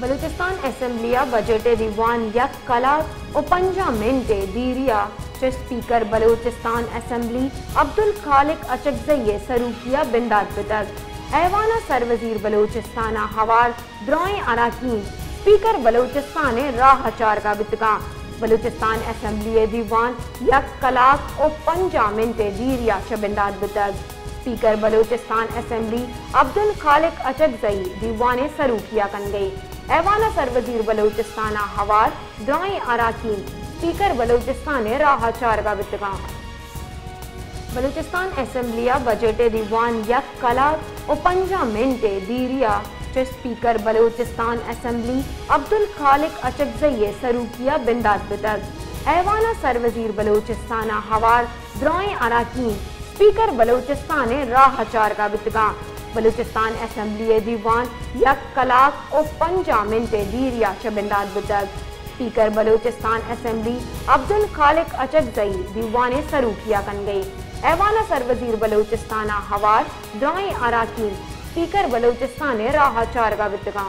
بلوچستان اسمبلی ء بجٹ ء دیوان یک کلاک و پنجاہ منٹ ء دیری ء چہ اسپیکر بلوچستان اسمبلی عبدالخالق اچکزئی ء سروکی ء بندات بوتگ۔ ایوان ء سروزیر بلوچستان ء ہوار درائیں اراکین اسپیکر بلوچستان ء راہ ء چارگ ء بیتگاں۔ بلوچستان اسمبلی ء دیوان یک کلاک و پنجاہ منٹ ء دیری ء چہ بندات بوتگ۔ اسپیکر بلوچستان اسمبلی عبدالخالق اچکزئی دیوان ء سروکی ء کنگ ء ایوان ء سروزیر بلوچستان ء ہوار درائیں اراکین اسپیکر بلوچستان ء راہ ء چارگ ء بیتگاں۔ بلوچستان اسمبلی ء بجٹ ء دیوان یک کلاک و پنجاہ منٹ ء دیری ء چہ اسپیکر بلوچستان اسمبلی عبدالخالق اچکزئی ء سروکی ء بندات بوتگ۔ ایوان ء سروزیر بلوچستان ء ہوار درائیں اراکین اسپیکر بلوچستان ء راہ ء چارگ ء بیتگاں۔ بلوچستان اسمبلی ء دیوان یک کلاک و پنجاہ منٹ ء دیری ء چہ بندات بوتگ۔ اسپیکر بلوچستان اسمبلی عبدالخالق اچکزئی دیوان ء سروکی ء کنگ ء ایوان ء سروزیر بلوچستان ء ہوار درائیں اراکین اسپیکر بلوچستان ء راہ ء چارگ ء بیتگاں۔